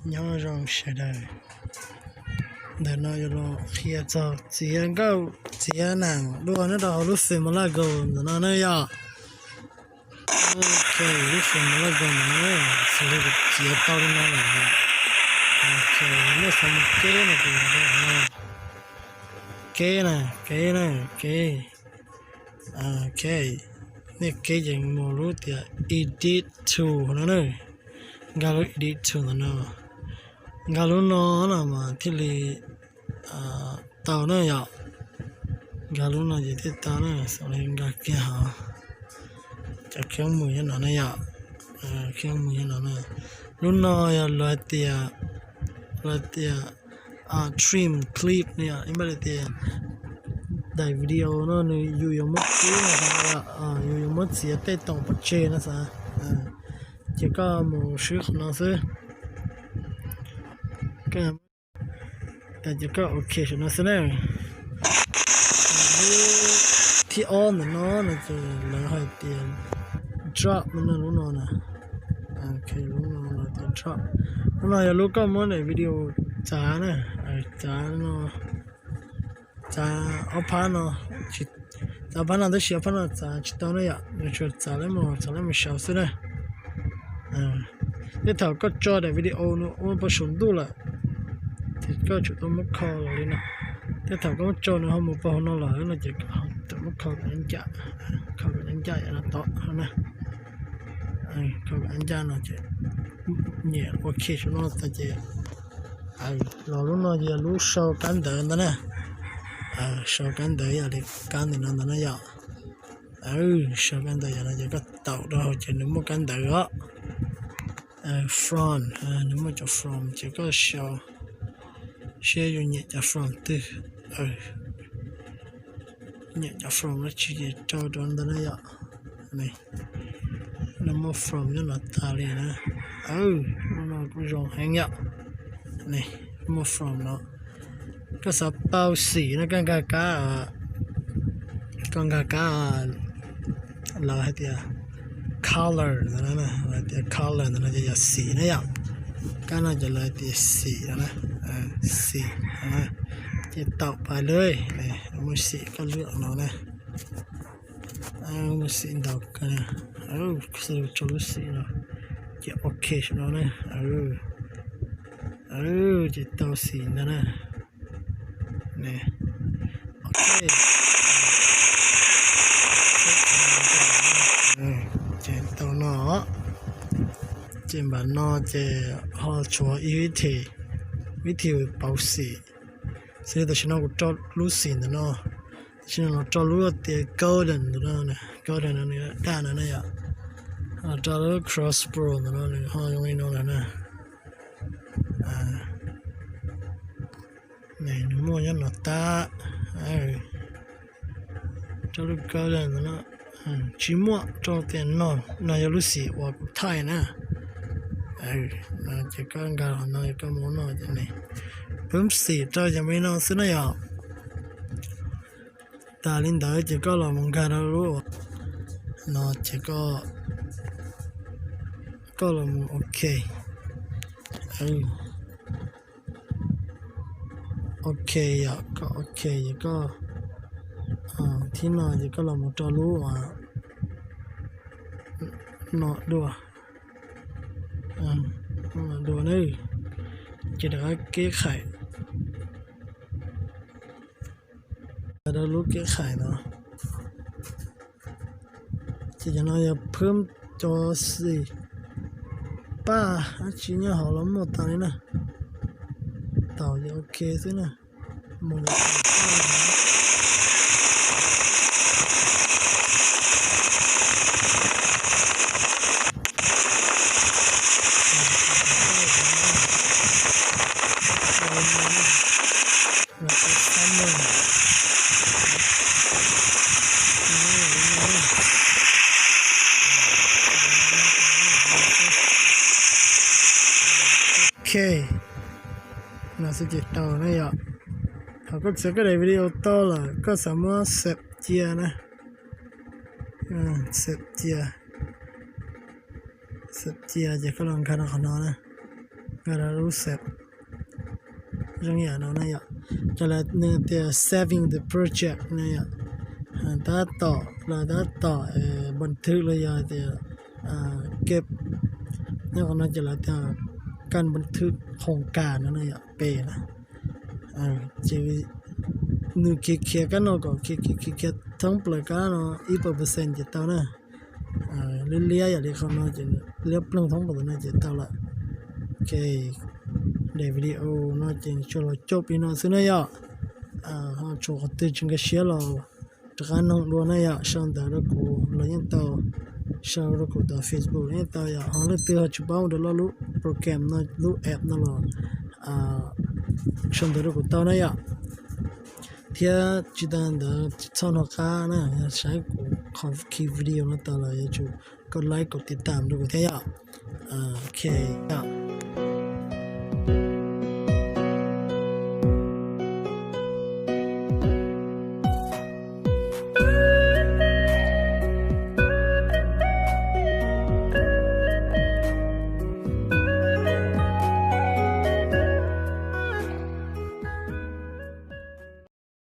Nyob zoo sawv daws, ntawm no yuav los qhia txog txiav nkauj txiav nees dua nyob rau hauv lub Simulago ntawm no ne yom. Ok, lub Simulago ntawm no xws li kuv txiav tau li no lawm. Ok, nej xav mus keb no ces, keb na, keb na, keb. Ok, nej keb ces mus lub tias edit tool no na, nkag lub edit tool ntawm no, nkag lub no no mas thiaj li tau na yom. Nkag lub no ces thiaj tau na, xav li nkag kiag hov, cov kheeb mus nyob no na yom, kheeb mus nyob no na. Lub no yog lawv tias, lawv tias trim clip no yom, ib npaj li tias daim video no nws yus yuav muab keb no, yus yuav muab txiav tej toom pov tseg no xav, ces koj mus swb qhov no xwb. Ces koj ok saum no xwb na. Lub thib ob ntawm no no ces lawv hais tias drop no, lub no na. Ok, lub no lawv tias drop. Lub no yog lub koj muab daim video txav na, txav no, txav ob phab no, txav ob phab no tab sis ob phab no txav tsis tau na yom, nws tsuas txav lab mus, txav lab mus saud xwb na. Tej thaum koj tso daim video nws ua pov saum ntuj lawm, ces koj tsum tau muab kho los li no. Tej thaum koj muab tso nws ho mus pov hauv no lawm no ces koj muab kho kom ncaj, kho kom ncaj ncaj no tod na. Kho kom ncaj no ces nyem ok saum no tas ces los lub no yog lub sau kab ntawv ntag na. Sau kab ntawv yog li kab ntawm no ntag na yom. Sau kab ntawv yog no ces koj taum rau hauv ces nws muaj kab ntawv os. From, nws muaj cov from ces koj sau seb yus nyiam cov from twg. Nyiam cov from dab tsi ces rau rau ntawd na yom. Nws muaj from nyob no tas li na. Lub no kuj zoo heev yom. Muaj from no. Koj xav tau xim no koj nkag kab, koj nkag kab lawv hais tias color ntawd na, lawv tias color ntawd no ces yog xim na yom. Kab no ces lawv tias xim no na, xim no na. Ces taum pais lawm, muaj xim koj lwaj no na. Muaj xim ntau kawg na. Xws li tso lub xim no ces ok saum no na. Ces tau xim ntawd na. Ok, ces tau no, ces npam no ces ho tshuav ib vib thi, vib thi pauv xim. Xws li tam sim no kuv rau lub xim ntawm no, tam sim no los rau lub tias golden ntawm no, golden no nws daj no na yom. Rau lub crossbow ntawm no nws ho zoo li no lawm na. Nws muaj nyob no tab, rau lub golden ntawm no tsis muaj, rau tias no, no yog lub xim uas kuv thaij na. Ces koj nkag los no, koj mus no ces nws pub xim rau cov me no xwb na yom. Tas li ntawd ces koj los mus nkag rau lub no ces koj los mus ok. Ok yom, koj ok ces koj thib no ces koj los mus rau lub no dua, dua na, ces rov qab keb qhais, rau lub keb qhais no. Ces cov no yog phwb cov xim paj dab tsi nyob hauv los muaj tas li na. Taum ces ok xwb na. Mus Ok, no xwb ces tau na yom. Thaum koj txiav koj daim video tau lawm koj xav muab xeem cia na, xeem cia, xeem cia ces koj los nkag rau qhov no na. Lub xev zoo yam no na yom, ces lawv nws tias saving the project na yom, tab tom los tab tom npam thwm los yog tias ke, nyob qhov no ces lawv tias kab npam thwm khoos kas no na yom, pem na. Ces nws khiav khiav kab no kom khiav khiav khiav thoob plaws kab no ib puas percent ces tau na. Liab liab yam li qhov no ces liab ploog thoob plaws no ces tau lawm. Ok, daim video no ces tsuas los coj pib no xwb na yom. Ho tshuav qhov twg tsis nkag siab los rov qab noog dua na yom, sau ntawv rau kuv los yeej tau, sau rau kuv tom Facebook los yeej tau yom. Ho leej twg ho tsis paub ua dua lub program no, lub app no los sau ntawv rau kuv tau na yom. Thiab tsis tas ntawd tsis txhob hnov qab na, yog saib kuv qhov video no tas lawm yuav tsum kov like kov tiv tam rau kuv thiab yom. Ok, yom.